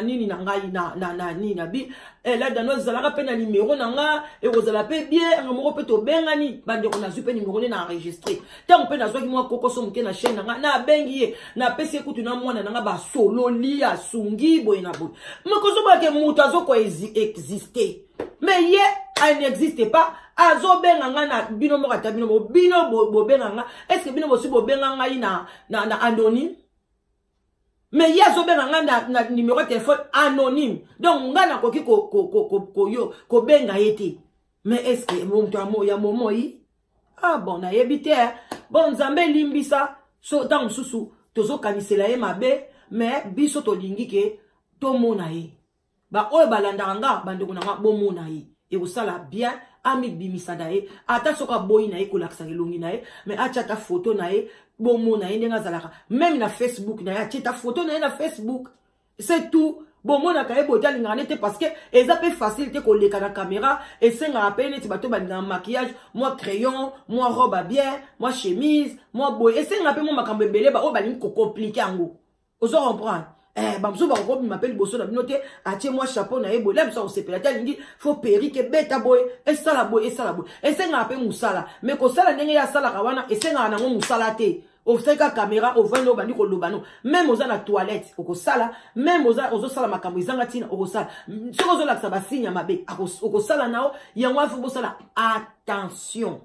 nini na ngai na nini na bi ladano ezalaka mpe na nimero na nga, ekozala mpe bien yango moko mpe tobengani. Bandeko, nazwi mpe nimero nde na enregistré. Ntango mpe nazwaki mwa kokoso moke na chaîne na nga, nabengi ye, napesi ye kutu na mwana na nga, basololi, asungi boye na boye. Mokozobake moto azoko existe, mais ye n'existe pas. Azobenga nga na bino moko, ata bino, bino bobenga nga, est ce que bino bosi bobenga ngai na anonyme? Mais ye azobenga nga na numéro ya téléphone anonyme, donc nga nakoki koyo kobenga ye te. Mais est ce que moto ya momoi? Ah bon, nayebi te. Bon, Nzambe elimbisa. So ntango mosusu tozokanisela ye mabe, mais biso tolingi ke tomona ye. Baoyo balandaka nga, bandeko na nga, bomona ye, ekosala bien. Amibimisa na ye, ata soki aboyi na ye kolakisaka elongi na ye, mais atia ata foto na ye, bomona ye ndenge azalaka. Même na Facebook na ye, atie ta foto na ye na Facebook, c'est tout. Bomonaka ye boye te, alingaka nde te, parce que eza mpe facile te koleka na caméra. Esengaka mpe neti bato balingaka maquillage, mwa crayon, mwa robe bien, mwa chemise, mwa boye. Esengaka mpe mwa makambo ebele. Baoyo balingi kocompliquer yango, ozo comprendre? Bamosusu bakokobima mpe liboso na bino te. Atie mwa chapeau na ye boye, la biso akosepela te. Alingi fo perruque ebeta boye, esala boye, esala boye. Esengaka mpe mosala, mais kosala ndenge ye asalaka wana, esengaka nango mosala te. Osali ka caméra, ovandi, obandi koloba. No, même oza na toilette, okosala. Même ozosala makambo ezanga ntina, okosala. Soki ozolakisa basigne ya mabe, okosala na yo yango. Afi bosala attention.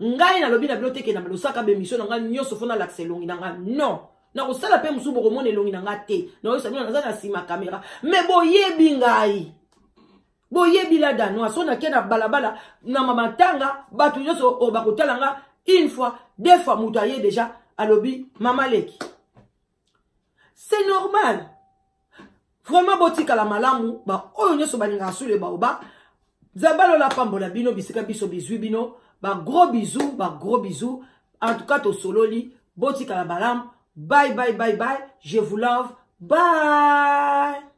Ngai nalobi na bino te ke na losaka baémission na ngai nyonso faut nalakisa elongi na ngai. Non, nakosala mpe mosusu, bokomona elongi na ngai te. Nayosa bino naza na nsima caméra, mais boyebi ngai, boyebi la Danoise. So nake na balabala na mamatanga, bato nyonso oyo bakotala nga une fois, deux fois, moto aye déjà, alobi mama leki. C'est normal. Vraiment, botikala malamu. Baoyo nyonso balingaka sule baoba, Nzambe alola pambola bino bisika biso bizwi bino. Bagros bisous, bagros bisous. En tout cas, tosololi. Botikala malamu. Bye bye, bye bye, je vous love, bye.